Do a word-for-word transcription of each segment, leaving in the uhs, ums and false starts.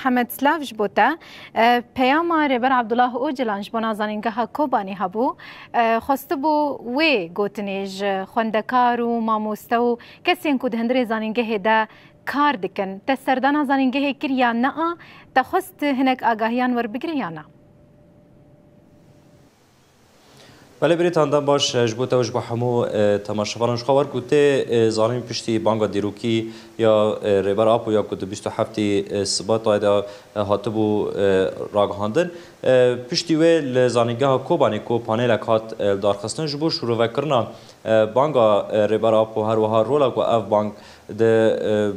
Hemed silav ji bo te. E, peyama Rêber Abdullah Ocalan ji bona Zanîngeha Kobanê hebû. E, xwestibû wê gotinê ji xwendekar û mamoste û kesên ku di hundirê zanîngehê de kar dikin. Te serdana zanîngehê kir ya na? Te xwest hinek agahiyan werbigire ya na? Belê, Brîtan, dem baş, e, ji bo te û ji bo hemû, e, temaşevanan. Ji xwe wer ku tê, e, zanîn, piştî banga dîrokî ya, e, Rêber Apo ya ku di bîst û heftê, e, Sibatayê de, e, hatibû, e, ragihandin. E, piştî wê li Zanîngeha Kobanê ku panelek hat, e, lidarxistin ji bo şîrovekirina, e, banga, e, Rêber Apo, her wiha rola ku ev bang di, e,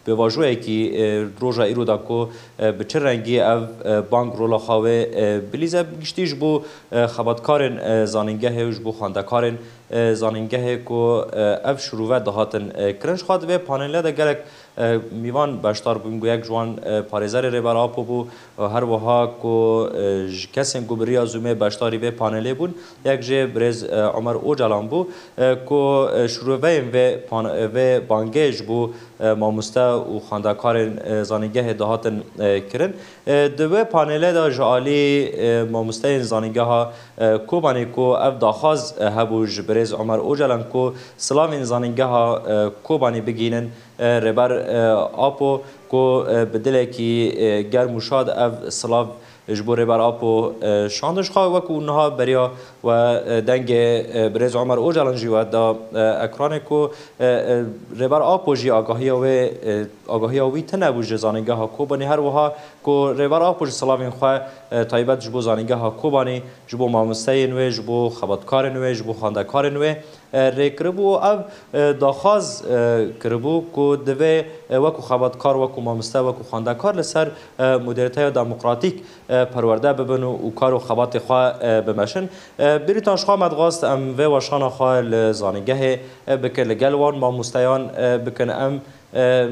pêvajoyekî, e, roja îro de ku, e, bi çi rengî ev, e, bang rola xwe wê, e, bilîze, giştî ji bo, e, xebatkarên, e, zanîngehê û ji bo xwendekarên, e, zanîngehê ku, e, ev şirove dihatin, e, kirin. Ji xwe di vê panelê de gelek, e, mîvan beşdar bûn, ku yek ji wan, e, parêzerê Rêber Apo bû, e, her wiha ku, e, ji kesên ku bi riya Zoomê beşdarî vê panelê bûn, yek jê birêz, e, Omer Ocalan bû, e, ku, e, şirûveyên vê pan-, vê bangê ji bo, e, mamoste û xwendekarên, e, zanîngehê dihatin, e, kirin. E, di wê panelê de ji alî, e, mamosteyên zanîngeha, e, Kobanê ku ev daxwaz, e, hebû ji birêz Omer Ocalan ku silavên zanîngeha, e, Kobanê bigihînin, e, Rêber, e, Apo ku, e, bi dilekî, e, germ û şad ev silav ji bo Rêber Apo, e, şandin. Ji xwe wekû niha beriya we, e, dengê, e, birêz Omer Ocalan jî we da, e, ekranê ku, e, e, Rêber Apo jî agahiya wê, e, agahiya wî tune bû ji zanîngeha Kobanê. Her wiha ku Rêber Apo ji silavên xwe, e, taybet ji bo zanîngeha Kobanê, ji bo mamosteyên wê, ji bo xebatkarên wê, ji bo xwendekarên wê, e, rê kiribû û ev, e, daxwaz, e, kiribû ku divê, e, wekû xebatkar, wekû mamoste, wekû xwendekar li ser, e, modernîteya demokratîk, e, perwerde bibin û, û kar û xebatê xwe, e, bimeşin. E, Brîtan, ji xwe me dixwest em vê weşana xwe li zanîngehê, e, bikin, li gel wan mamosteyan, e, bikin. Em, e,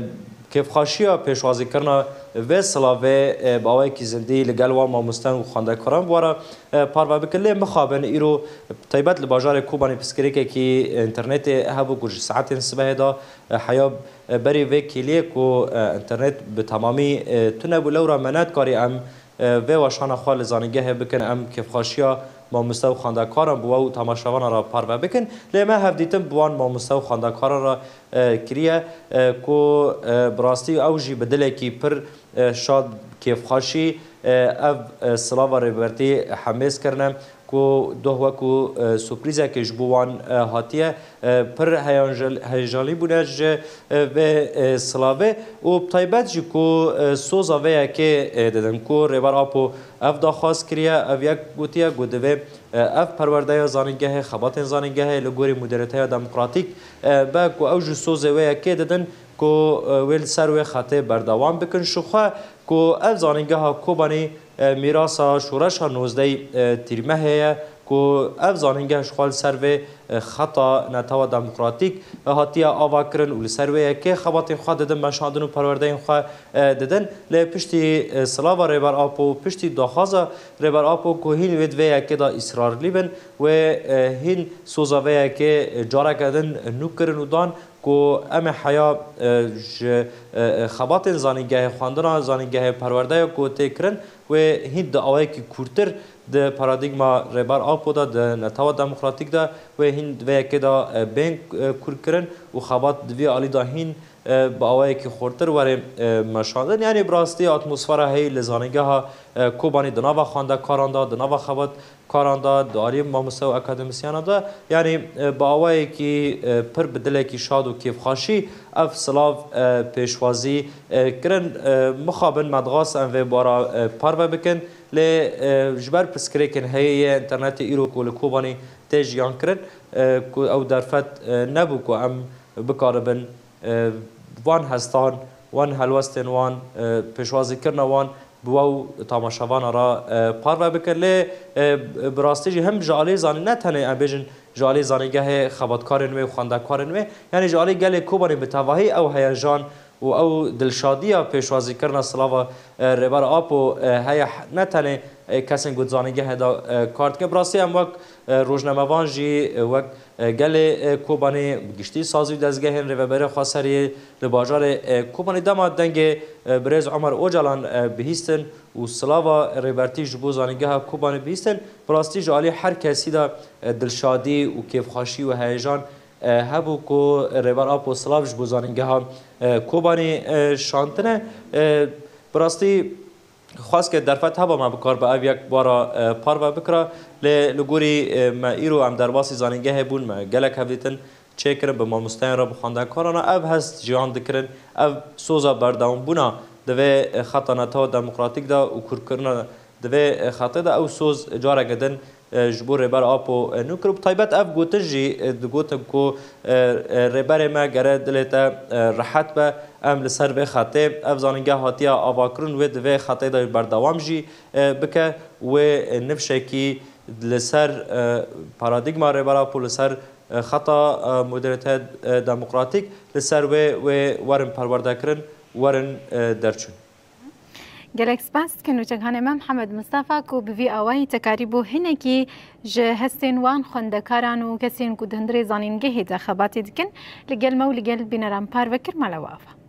kêfxweşiya pêşwazîkirina vê silavê, e, bi awayekî zindî li gel wan mamosteyan û xwendekaran bi we re, e, parve bikin. Lê mixabin, îro taybet li bajarê Kobanê pirsgirêkekî înternetê hebû ku ji saetên sibehê de, e, heya, e, berî vê kêliyê ku, e, înternet bi temamî, e, tune bû, lewra me nedikarî em, e, vê weşana xwe li zanîngehê bikin, em kêfxweşiya mamoste û xwendekaran bi we û temaşevanan re parve bikin. Lê me hevdîtin bi wan mamoste û xwendekaran re, e, kiriye, e, ku, e, bi rastî ew jî bi dilekî pir, e, şad, kêfxweşî, e, ev, e, silava Rêbertî hemêz kirine. Ku doh wekû, e, surprîzekê ji bo wan, e, hatiye, e, pir heyanjel-, heyejanî bûne ji, e, vê, e, silavê û bi taybet jî ku, e, soza vê yekê, e, didin ku Rêber Apo ev daxwaz kiriye, ev yek gotiye ku divê, e, ev perwerdeya zanîngehê, xebatên zanîngehê li gorî modernîteya demokratîk, e, be ku ew jî sozê wê yekê didin ku, e, wê li ser wê xetê berdewam bikin. Ji xwe ku ev zanîngeha Kobanî, e, mîrasa şoreşa nozdeh, e, Tîrmehê ye ku ev zanîngeh ji xwe li ser vê, e, xeta netewa demokratîk, e, hatiye avakirin û li ser wê yekê xebatên xwe didin meşandin û perwerdeyên xwe, e, didin. Lê piştî, e, silava Rêber Apo, piştî daxwaza Rêber Apo ku hîn wê di vê yekê de îsrarlî bin, wê, e, hîn soza vê yekê, e, careke din nû kirin û dan ku em ê heya, e, ji, e, e, xebatên zanîngehê, xwendina zanîngehê, perwerdeya ku tê kirin, wê hîn di awayekî kûrtir di paradîgma Rêber Apo de, di netewa demokratîk de, wê hîn di vê yekê de, e, bên, e, kûrkirin û xebat di vî alî de hîn, e, bi awayekî xurtir were, e, meşandin. Yanî bi rastî atmosfera heyî li zanîngeha, e, Kobanî di nava xwendekaran de, di nava xebat karan de, di alî mamoste û akademîsyenan de, yanî, e, bi awayekî, e, pir bi dilekî şad û kêfxweşî ev silav, e, pêşwazî, e, kirin. E, mixabin me dixwast em vê bara, e, parve bikin, lê, e, ji ber pirsgirêkên heyî yê înternetê îro ku li Kobanî tê jiyan kirin, e, ku ew derfet, e, nebû ku em bikaribin, e, van hestan, wan helwestên wan, e, pêşwazîkirina wan bi we û tamaşevana re, e, parve bikin. Lê, e, bi rastî jî him ji alî zanî-, ne tenê em bêjin ji alî zanîngehê xebatkarên wê û xwendekarên wê, yanî ji alî gelê Kobanê bi tevahî ew heyejan û ew dilşadiya pêşwazîkirina silava, e, Rêber Apo, e, heye, ne tenê, e, kesên ku di zanîngehê de, e, kar dikin. Bi rastî em wek, e, rojnamevan jî, e, wek, e, gelê, e, Kobanê, bi giştî sazî û dezgehên Rêveberiya Xweseriyê li bajarê, e, Kobanê dema dengê, e, birêz Omer Ocalan, e, bihîstin û silava Rêbertî ji bo zanîngeha Kobanê bihîstin, bi rastî ji alî her kesî de, e, dilşadî û kêfxweşî û heyejan e, hebû ku Rêber Apo silav ji bo zanîngeha, e, Kobanê, e, şandine. E, bi rastî xwest ke derfet heba me bikar be ev yek wara, e, parve bikira. Lê li gorî, e, me îro em derbasî zanîngehê bûn, me gelek hevdîtin çêkirin bi mamosteyên re, bi xwendekarana. Ev hest jiyan dikirin, ev soza berdewambûna di vê, e, xeta netewa demokratîk de û kûrkirina di vê, e, xetê de ew soz careke din, e, ji bo Rêber Apo, e, nû kir. Bi taybet ev gotin jî, e, digotin ku, e, e, rêberê me gere dilê te, e, rehet be. Em li ser vê xetê, ev zanîngeh hatiye avakirin, wê di vê xetê de berdewam jî, e, bike. Wê, e, nifşekî li ser, e, paradîgma Rêber Apo, li ser, e, xeta, e, modernîte, e, demokratîk, li ser wê, wê werin perwerdekirin, werin, e, derçûn. Gelek spas dikin nûçeghanê me Mihemed Mistefa ku bi vî awayî te karîbû hinekî ji hestên wan xwendekaran û kesên ku di hundirê zanîngehê de xebatê dikin, li gel me û li gel bîneran parve kir. Mala we ava.